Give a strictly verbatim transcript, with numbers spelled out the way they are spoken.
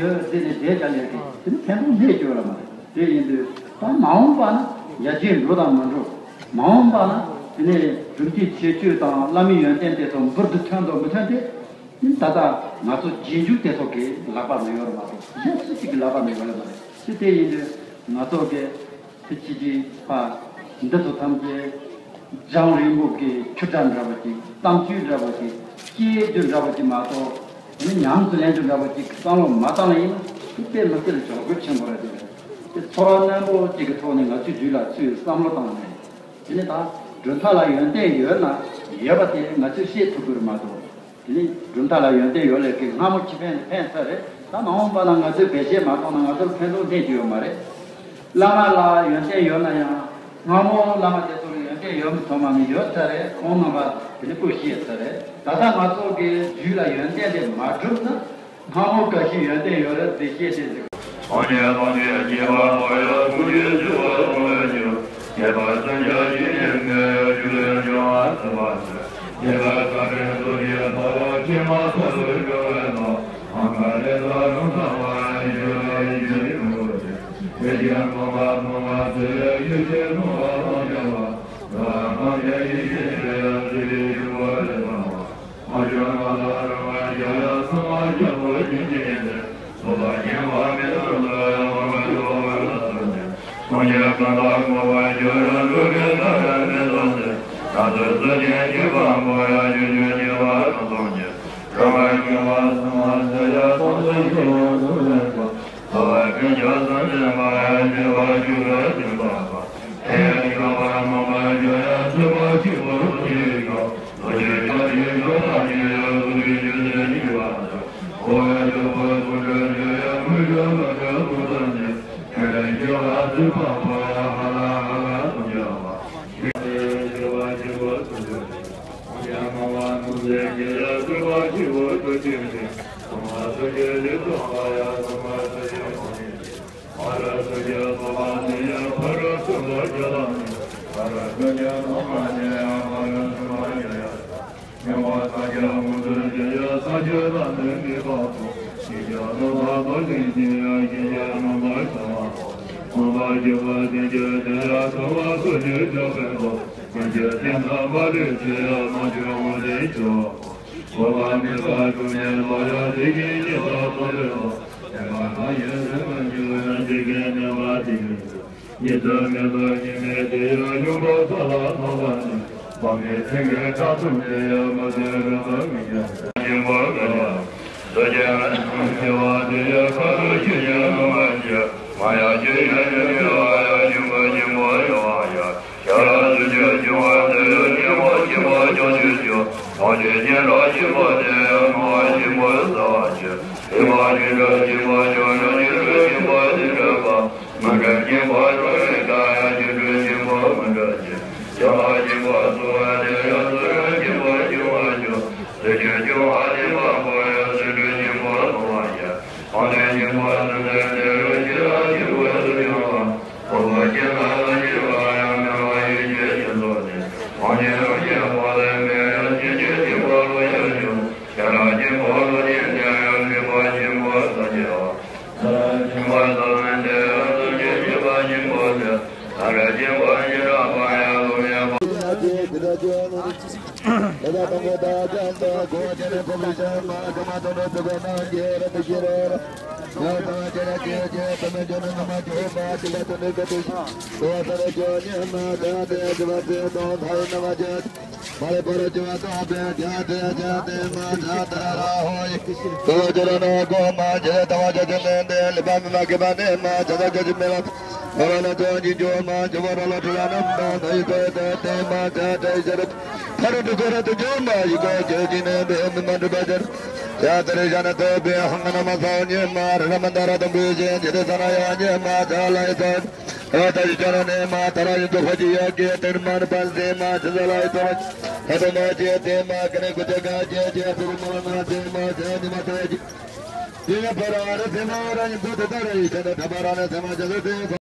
ཡོད་ཟེར་ནས་བསྡད་ཀྱང་ཡོད་ཀྱི་དེ་ནི་ཕན་ཐོགས་སྨྲས་ཀྱི་ཡོད་ལ་མ་རེད། དེ་ཡིན་དུས་ད་མ་འོངས་པ་ན་ཡར་རྒྱས་འགྲོ་དང་མ་འགྲོ། མ་འོངས་པ་ན་དེ་ནས་སྒྲུབ་བརྒྱུད་ཁྱད་ཆོས་དང་བླ་མའི་ཡོན་ཏན་དེ་ཚོ་འབུར་དུ་ཐོན་དང་མི་ཐོན་དེ། ད་ལྟ་ང་ཚོ་རྗེས་འཇུག་དེ་ཚོ་གི་ལག་པ་ན་ཡོད་རེད་མ་གཏོགས་གཞན་སུ་གཅིག་གི་ལག་པ་ན་ཡོད་ལ་མ་རེད། དེ་དེ་ཡིན་དུས་ང་ཚོ་གི་དེ་ཕྱི་གི་ཕ་འདི་ཚོ་ཐམས་ཅད་འཇམ་རིང་པོ་གི་ཆུ་སྒྲ་འདྲ་བ་ཅིག་གཏམ་ཚུལ་འདྲ་བ་ཅིག་སྐྱེ་རྒྱུ་འདྲ་བ་ཅིག་མ་གཏོགས་དེ་ནི་ཉམས་སུ་ལེན་རྒྱུ་འདྲ་བ་ཅིག་བསམ་བློ་མ་བཏང་ཡིན་ན་དེ་དཔེ་མི་སྲིད་ལ་འཇོག་དགོས་ཆེན་པོ་རེད། དེ་དེ་ཚོར་བ་རྣོན་པོ་ཅིག་གི་ཐོག་ནས་ང་ཚོའི་རྒྱུད་ལ་ཚུར་བསམ་བློ་བཏང་ནས། དེ་ནི་ད་གྲུབ་མཐའ་ལ་ཡོན་ཏན་ཡོད་ན་ཡོད་པ་དེ་ང་ཚོས་ཤེས་ཐུབ་དགོས་རེད་མ་གཏོགས། དེ་ནི་གྲུབ་མཐའ་ལ་ཡོན་ཏན་ཡོད་ལས་ཀྱི་སྔ་མོ་ཕྱི་ཕན་ཕན་ཚར་རེད། ད་མ་འོངས་པ་ལ་ང་ཚོས་བེད་སྤྱད་མ་བཏང་ན་ང་ཚོར་ཕན་ཐོགས་སྨྲས་ཀྱི་ཡོད་མ་རེད། བླ་མ་ལ་ཡོན་ཏན་ཡོད་ན་ཡང་སྔ་མོ་བླ་མ་དེ་ཚོར་ཡོན་ཏན་ཡོད་མི་ཚང་མ་ནི་ཡོད་ཚར་རེད། ཁོང་རྣམ་པ་དེ་ནི་སྐུ་གཤེགས་ཚར་རེད། ད་ལྟ་ང་ཚོ་གི་རྒྱུད་ལ་ཡོན་ཏན་དེ་མ་གྲུབ་ན། སྔ་མོ་བཀྲ་ཤིས་ཡོན་ཏན་ཡོད་རེད་ཟེར་བཤད་བཤད་ཟེར། སངས་རྒྱས་སངས་རྒྱས་སྐྱེས་པ་མོ་ཡ་ཐུགས་རྗེ་ཆེ་བ་སོང་བའི་རྒྱུ། ཁྱད་པར་སངས་རྒྱས་ཀྱི་ནི་མེ་ཡ་རྒྱུ་ལས་འབྱུང་བ་ཟེར་བ་ཟེར། ཁྱད་པར་ས་རེ་སོ་རི་ཡ་ཐ་བ་ཁྱེད་མ་ཐོ་ལོ་རྒྱུ་བའི་ནོ། ཨང་ཁ་རེ་ས་རུང་ས་བ་ཡ་ཡོད་ལ་ཡི་ཡོད་ཡོད་རེད། དེ་ཀྱང་མོ་མ་མོ་མ་ཟེར་ཡ་ཡོད་ཀྱི་མོ་བ་ལོ་རྒྱ་བ། ར་ཁ་ཡ་ཡི་ཡོད་ཡ་ཟེར་ཡོད་བ་རེད་ན་བ།